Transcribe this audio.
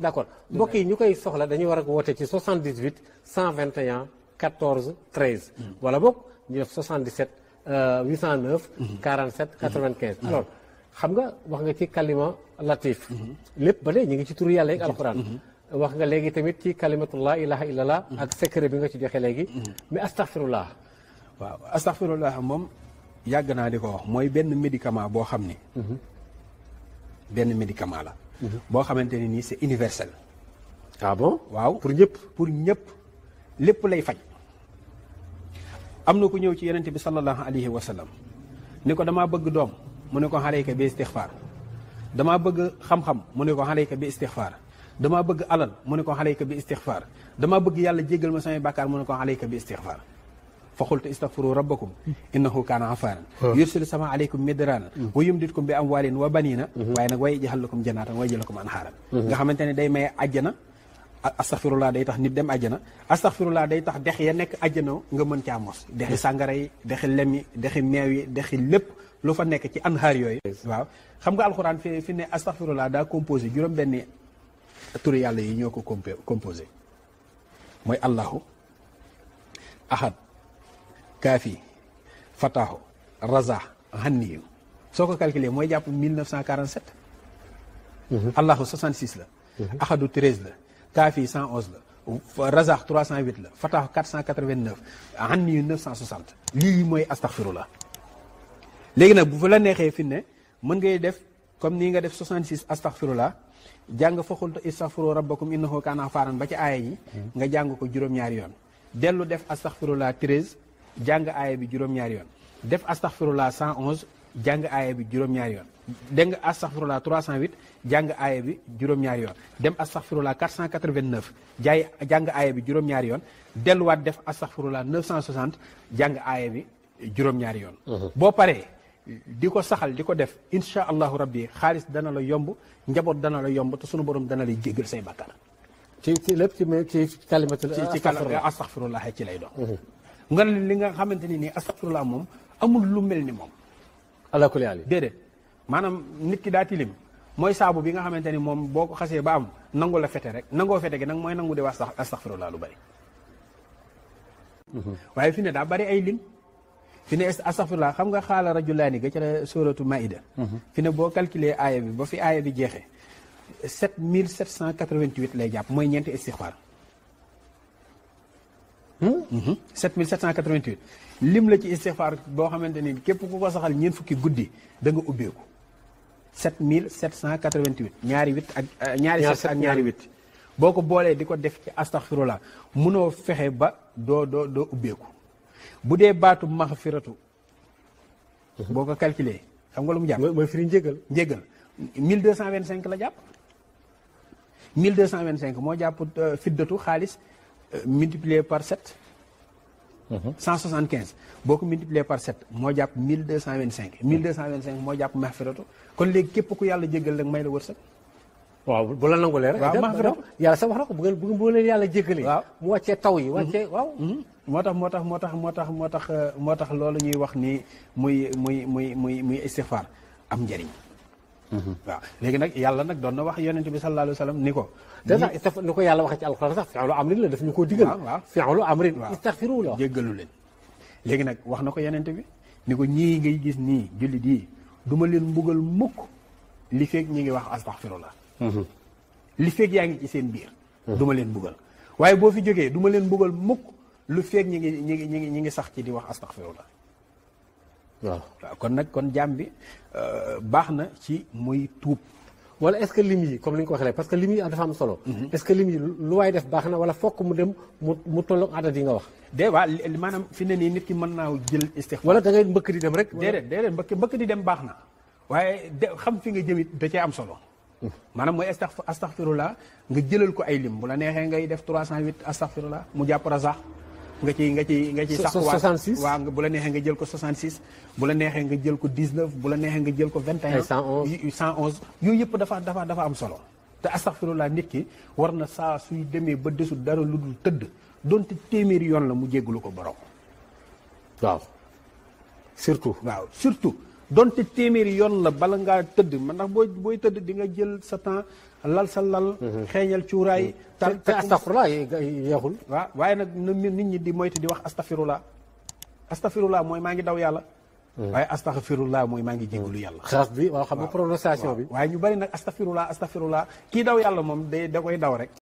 d'accord mbokk yi ñu koy soxla dañuy war a woote ci 78 121 14 13 wala boog ñu def 77 809 47 95 alors xam nga wax nga ci kalima latif lépp ba léegi ñu ngi ci turu yàlla ak alxuraan wax nga léegi tamit ci kalimatullah ilaha illallah ak secret bi nga ci joxe léegi mais astaghfirullah waaw astaghfirullah moom yàgg naa di ko wax mooy benn médicament boo xam ni benn médicament la boo xamante ne nii c'est universel. ah bon waaw pour ñëpp lépp lay faj. am na ku ñëw ci yonent bi sallallahu alayhi wa sallam ni ko damaa bëgg doom mu ne ko alayka bi istixfaar damaa bëgg xam-xam mu ne ko alayka bi istixfaar damaa bëgg alal mu ne ko alayka bi istixfaar damaa bëgg yàlla jéggal ma samay bàkkaar mu ne ko alayka bi istixfaar fa xultu istaghfiru rabbakum innahu kaana ghafaaran yursilu sama aleykum midraaran wa yumditkum bi amwaalin wa baniina waaye nag way yaj'al lakum jannaatan wa yaj'al lakum anhaaran nga xamante ne day maye àjjana astaghfirullah day tax nit dem àjjana astaghfirullah day tax dex ya nekk àjjana nga mën caa mos dexi sàngara yi dexi lem yi dexi meew yi dexi lépp lu fa nekk ci anhaar yooyu waaw xam nga alxuraan fi ne astaghfirullah daa composé juróom benni turu yàlla yi ñoo ko composé mooy allahu ahad kaafi fataahu raza hanniyu soo ko calculé mooy jàpp 1947 allahu 66 la ahadu 13 la kaafi 111 la raza 308 la fataahu 489 hanniyu 960 lii mooy astaghfirullah léegi nag bu fa la neexee fi ne mën ngay def comme nii nga def 66 astaghfirullah jàng fa xultu istaghfiru rabbakum innahu kaana ghafaaran ba ci aaya yi nga jàng ko juróom-ñaari yoon dellu def astaghfirullah 13 jàng aaya bi juróom-ñaari yoon def astaghfirullah 111 jàng aaya bi juróom-ñaari yoon dégg nga astaghfirullah 308 jàng aaya bi juróom-ñaari yoon dem astaghfirullah 489 jàng aaya bi juróom-ñaari yoon delluwaat def astaghfirullah 960 jàng aaya bi juróom-ñaari yoon boo paree di ko saxal di ko def insha allahu rabbi xaalis dana la yomb njaboot dana la yomb te sunu borom dana lay jéggal say bàkkaar ci lépp ci kalimatul ci astaghfirullah ci lay doon nga li nga xamante ni nii astaghfirullah moom amul lu mel ni moom ala kulli haal déedéet maanaam nit ki daa tilim mooy saabu bi nga xamante ni moom boo ko xasee ba am nangu la fete rek nangoo fete gi nag mooy nangu di wax astaghfirullah lu bari waaye fi ne daa bari ay lim fi ne astaghfirullah xam nga xaala rajulaani ga ca la suratu maida fi ne boo calculer aaya bi ba fi aaya bi jeexee 7788 lay jàpp mooy ñeenti istixfaar 7788 lim la ci istixfaar boo xamante ni képp ku ko saxal ñeent fukki guddi da nga ubbeeku 7788 ñaari 8 ak ñaari 7 ak ñaari 8 boo ko boolee di ko def ci astaghfirullah munoo fexe ba doo ubbeeku bu dee baatu maxfiratu boo ko calculé xam nga lu mu jàpp mooy firi njéggal 1225 la jàpp 1225 moo jàpp fiddatu xaalis multiplié par 7 175 boo ko multiplié par 7 moo jàpp 1225 1225 moo jàpp maxfiratu kon léegi képp ku yàlla jéggal rek may la wërsëg waaw bu la nangulee rek waaw maxfiratu yàlla sax wax na ko bu leen yàlla jéggalee waaw mu wàccee taw yi wàccee waaw moo tax loolu ñuy wax ni muy istixfaar am njëriñ waaw léegi nag yàlla nag doon na wax yonent bi sallallahu alayhi wa sallam ni ko ni ko yàlla waxee ci alxuraan sax fi'lu amrin la daf ñu koo digal waaw fi'lu amrin istaghfiru la jéggalu leen léegi nag wax na ko yonent bi ni ko ñii ngay gis nii jullit yi du ma leen mbugal mukk li feeg ñi ngi wax astaghfirullah li feeg yaa ngi ci seen biir du ma leen mbugal waaye boo fi jógee du ma leen mbugal mukk lu feeg ñi ngi sax ci di wax astaghfirullah waaw kon nag kon jaam bi baax na ci muy tuub wala est-ce que lim yi comme li nga ko waxee parce que lim yi dafa am solo est-ce que lim yi lu waay def baax na wala fokk mu dem mu tolloog adat yi nga wax waa maanaam fi ne nii nit ki mën naa jël istixfaar wala da ngay mbëkk di dem rek déedéet mbëkk di dem baax na waaye xam fi nga jëmit da cee am solo maanaam mooy astaghfirullah nga jëlal ko ay lim bu la neexee ngay def 308 astaghfirullah mu jàpp rasax nga ci sax 66 waaw bu la neexee nga jël ko 66 bu la neexee nga jël ko 19 bu la neexee nga jël ko 21 111 yooyu yëpp dafa am solo te astaghfirullah nit ki war na saa suy demee ba desul dara lu dul tëdd donte téeméeri yoon la mu jéggalu ko borom waaw surtout donte téeméeri yoon la bala ngaa tëdd man ndax booy tëdd di nga jël sa temps lal sa lal. xeeñal cuuraay. te astafurlah yeexul. waaw waaye nag nit ñi di moytu di wax astafirullah astafirullah mooy maa ngi daw yàlla. waaye astaghfirullah mooy maa ngi jégalu yàlla. xaaf bi waaw xam nga prononciation bi. waaye ñu bari nag astafirullah kii daw yàlla moom da koy daw rek.